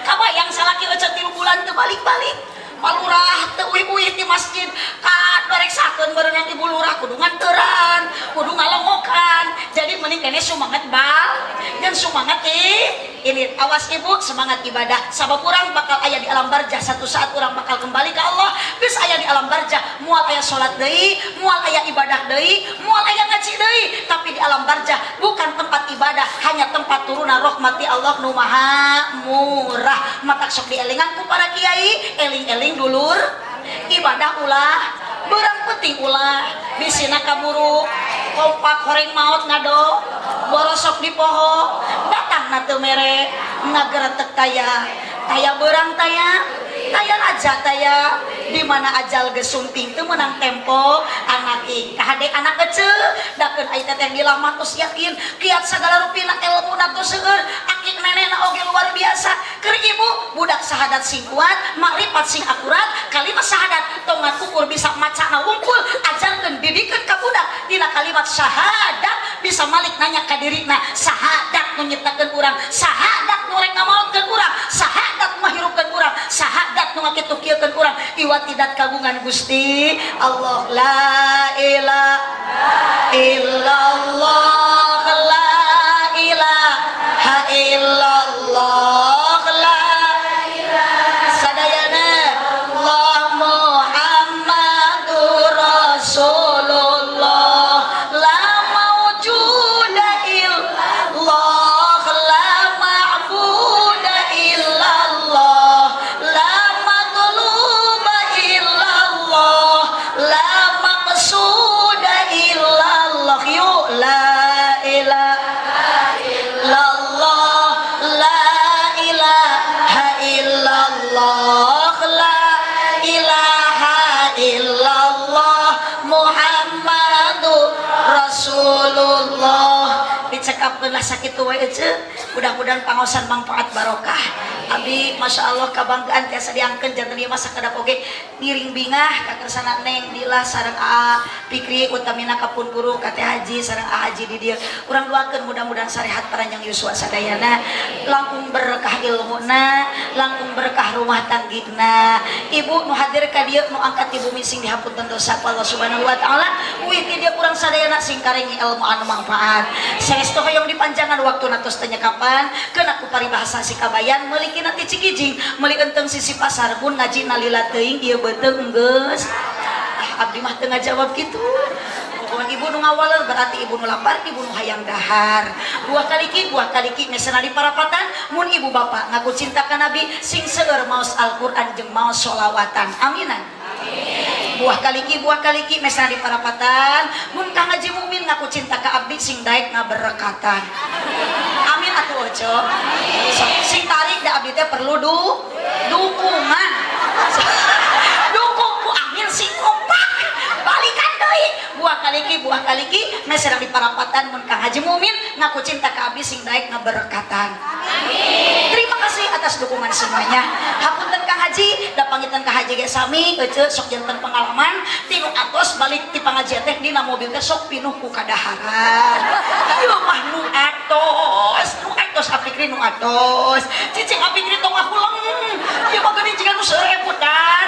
Kabayang salaki ece 3 bulan teu balik-balik. Palurah teu uih-uih di masjid. Ka doreksakeun berenang ibu lurah kudu nganteran, kudu ngalongokan. Jadi mending kene sumanget bal dan sumanget ini. Awas ibu semangat ibadah. Sabab urang bakal aya di alam barjah, satu saat urang bakal kembali ke Allah. Geus aya di alam barjah, moal aya salat deui, moal aya ibadah deui, moal aya ngaji deui. Tapi di alam barjah bukan tempat ibadah, hanya tempat turuna rahmat ti Allah nu maha murah. Matak sok dielingan ku para kiai, eling-eling dulur ibadah ulah berang penting ulah bisina kaburu kompak horeng maot ngado borosok di poho datang na teu mere ngageretek taya taya berang taya taya raja taya di mana ajal geus sumping teu meunang tempo anak kahade anak kecil dakeun ai teteh dilamah tos yakin kiat sagala rupina ilmuna tos seueur aki nenekna oge luar biasa keur ibu budak sahadat sing kuat makrifat sing akurat kalimat syahadat tongan ukur bisa macana wungkul ajarkeun didikeun ka budak dina kalimat syahadat bisa malik nanya ka dirina syahadat nu nyiptakeun urang syahadat nu rek ngamaotkeun urang syahadat nu ngahirupkeun urang syahadat nu ngakitu-kieukeun urang iwat tidak kagungan Gusti Allah la ilaha illallah la ilaha illallah la sadayana Allah Muhammadur Rasulullah la maujuda illallah la ma'buda illallah la matluba illallah la maqsuda illallah yuk la ilaha illallah Cukupkeun lah sakitu we ece. Mudah-mudahan pangaosan manfaat barokah. Abi Masya Allah kabanggaan tiasa diangkeun janten ieu mah sakedap oge ngiring bingah ka kersana Neng Dilah sareng Aa Pikri utamina ka pun guru ka Teh Haji sareng Aa Haji di dieu. Urang doakeun mudah-mudahan sarehat paranjang yuswa sadayana, langkung berkah ilmuna, langkung berkah rumah tanggina. Ibu nu hadir ka dieu nu angkat di bumi sing dihapunten dosa ku Allah Subhanahu wa taala. Uih ti dieu kurang sadayana sing karengi ilmu anu manfaat. Saestu hoyong dipanjangan waktuna tos teu nyekapan, keuna ku paribahasa si kabayan meuli kina ti Cikijing, meuli enteng sisi pasar mun ngaji nalila teuing ieu beuteung geus. Ah, abdi mah teu ngajawab kitu. Pokoknya ibu nu ngawaler berarti ibu nu lapar, ibu nu hayang dahar. Buah kaliki mesena di parapatan mun ibu bapak ngaku cinta ka Nabi sing seueur maos Al-Qur'an jeung maos sholawatan. Aminan. Buah kaliki mesena di parapatan mun Kang Haji Mukmin ngaku cinta ka abdi sing daek ngaberkatan. Amin atuh ojo. Sok sing tarik da abdi teh perlu dukungan. Dukung ku amin sing kompak. Balikan deui. Buah kaliki mesena di parapatan mun Kang Haji Mukmin ngaku cinta ka abdi sing daek ngaberkatan. Amin. Terima kasih atas dukungan semuanya. Hapunten Kang Haji, da pangitan Kang Haji ge sami ece sok janten pengalaman tinu atos balik ti pangajian teh dina mobil teh sok pinuh ku kadaharan. Ieu mah nu atos, nu atos apikri nu atos. Cicing apikri tong ngahuleng. Ieu mah geuning jiga nu seurebutan.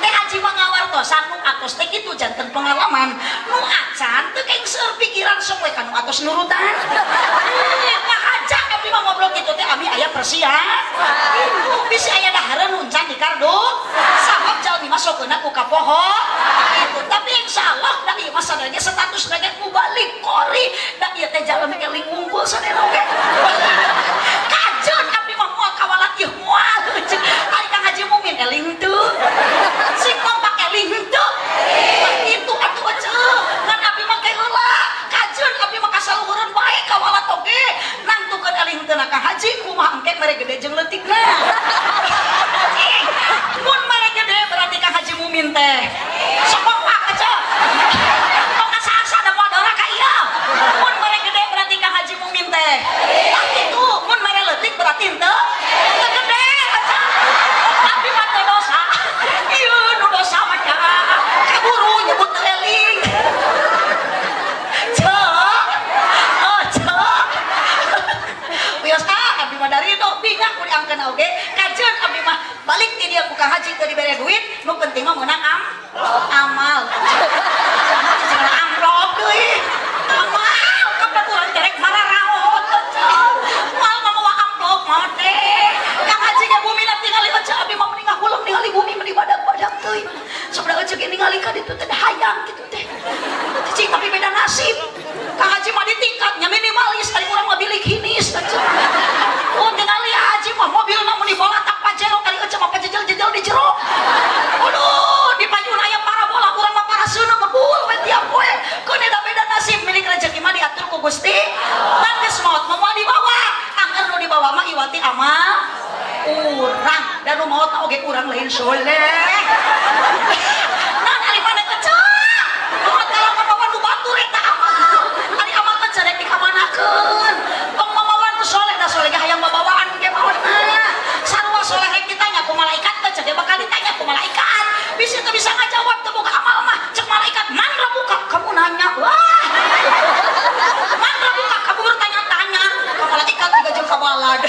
Teh Haji mah ngawartosan nu atos teh kitu janten pengalaman. Nu acan teu kayak seueur pikiran sok we ka nu atos nurutan. Ngahaja abdi mah ngobrol kitu teh abi aya persiapan. Itu bisi aya dahareun nu encan di kardu. Sabab jalmi mah sokeuna ku kapoho. Itu tapi insyaallah da ieu mah sadaya status ge ku balik kori da ieu teh jalmi eling unggul sadaya oge. Kajeun abdi mah moal kawalat ieu moal. Ari Kang Haji Mumin eling teu. Sing kompak eling teu. Itu atuh ece. Ngan abdi mah ke heula. Kajeun abdi mah kasaluhureun bae kawalat oge. Nangtukeun eling teu na Kang Haji kumaha engke mere gede jeung leutikna. Mun mere gede berarti Kang Haji Mumin teh. Sok kompak ece. Tong asa-asa da moal dora ka ieu. Mun mere gede berarti Kang Haji Mumin teh. Tah kitu, mun mere leutik berarti henteu teu gede ece. Abdi mah teu dosa. Ieu nu dosa mah kaburu nyebut teu eling. Cek. Oh, cek. Wios ah abdi mah dari itu bingah ku diangkeun oge. Kajeun abdi mah balik ti dieu ku Kang Haji teu dibere duit, nu penting mah meunang amal. Cicing amplop deui. Amal kapan urang terek mararaot ece. Moal mah amplop mah teh. Kang Haji ge bumi na tingali ece abdi mah mending ngahuleng ningali bumi meni badag-badag teuing. Sok da ece ge ningali ka ditu teh hayang kitu teh. Cicing tapi beda nasib. Kang Haji mah di tingkatnya minimalis, ari urang mah bilik hinis ece. Oh tingali Haji mah mobilna mun dibolatak Pajero ari ece mah pajejel-jejel di jero. Aduh, di payun aya parabola urang mah paraseuna ngebul we tiap poe. Keun eta beda nasib milik rezeki mah diatur ku Gusti. Ngan geus maot mah moal dibawa. Angger nu dibawa mah iwati amal urang dan nu maot oge urang lain soleh. Nah, ari mana ece? Maot kalau mamawa nu batur eta amal. Ari amal ece rek dikamanakeun. Tong mamawa nu soleh da soleh ge hayang babawaan ge maotna. Sarua soleh rek ditanya ku malaikat ece ge bakal ditanya ku malaikat. Bisa teu bisa ngajawab teu boga amal mah. Cek malaikat, "Man rabbuka?" Kamu nanya. Wah. Man rabbuka? Kamu bertanya-tanya. Ka malaikat juga jeung kabalad.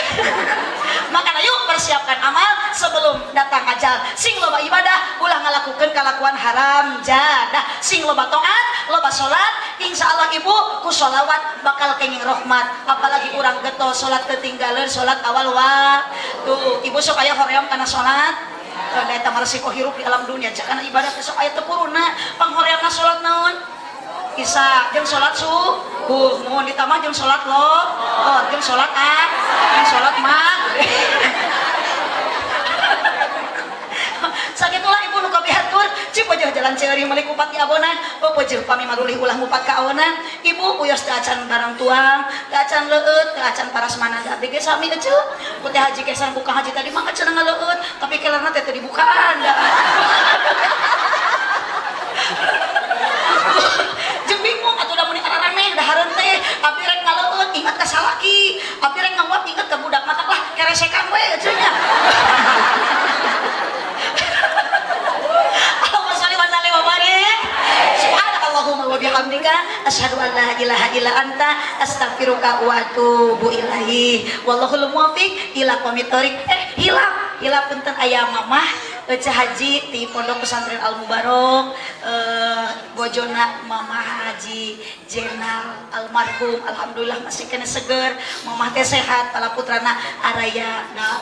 Makanya yuk persiapkan amal sebelum datang ajal. Sing loba ibadah, ulah ngalakukeun kalakuan haram jadah. Sing loba taat, loba salat, insya Allah ibu ku sholawat bakal kenging rahmat. Apalagi urang getol salat ketinggalan salat awal waktu. Ibu sok aya hoream kana salat. Da eta mah resiko hirup di alam dunia. Karena ibadah teh sok aya teu puruna. Panghoreamna salat naon? Isya jeung salat subuh, mohon ditambah jeung salat lohor, jeung salat jeung salat maghrib. Sakitulah ibu nu kabihatur, cik wajah jalan ceuri meuli kupat di abonan, oh peujeun pami marulih ulah ngupat ka awonan. Ibu uyos teu acan barang tuang, teu acan leueut, teu acan parasmanan da abdi ge sami eceu. Ku teh haji kesan buka haji tadi mah cenah ngaleueut, tapi kelerna teh teu dibukaan da. Jeung bingung atuh da mun araraneh dahareun teh. Abdi rek ngaleueut ingat ka salaki, abdi rek ngaguap ingat ka budak, matak lah keresekan we cenah. Allahumma sholli wa sallim wa barik. Subhanakallahumma wa bihamdika asyhadu an la ilaha illa anta astaghfiruka wa atubu ilaik. Wallahul muwaffiq ila aqwamit thoriq. Hilap, hilap punten aya mamah Ece Haji di Pondok Pesantren Al Mubarok, bojona Mamah Haji Jenal almarhum, alhamdulillah masih kena seger, mamah teh sehat, pala putrana araya na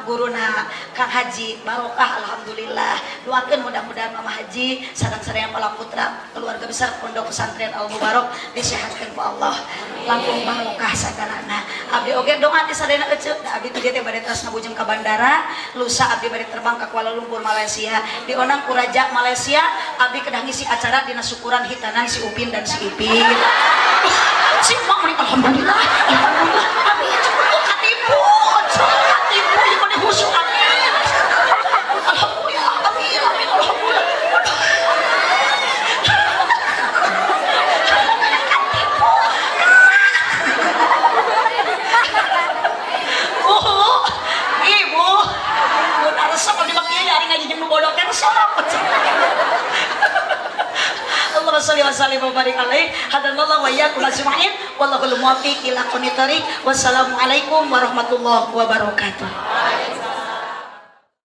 guruna Kang Haji Barokah, alhamdulillah. Doakeun mudah-mudahan Mama Haji sareng sadaya pala putra keluarga besar Pondok Pesantren Al Mubarok disehatkeun ku Allah, langkung barokah sagalana. Abdi oge doa ti sadayana ece da abdi teh bade teras ngabujeng ka bandara, lusa abdi bade terbang ka Kuala Lumpur Malaysia, diondang ku Raja Malaysia. Abdi kedah ngisi acara dina syukuran hitanan si Upin dan si Ipin. Si emak meni alhamdulillah, alhamdulillah, amin, katipu, katipu, ieu mah husuk, amin, alhamdulillah, amin, amin, alhamdulillah. Katipu. Bu, ibu, mun resep abdi mah kieu ari ngaji jeung nu bodoh teh resep. Allahumma sholli wa sallim wa barik alaih. Hadanallahu wa iyyakum ajma'in. Wallahul muwaffiq ila aqwamit thoriq. Wassalamualaikum warahmatullahi wabarakatuh.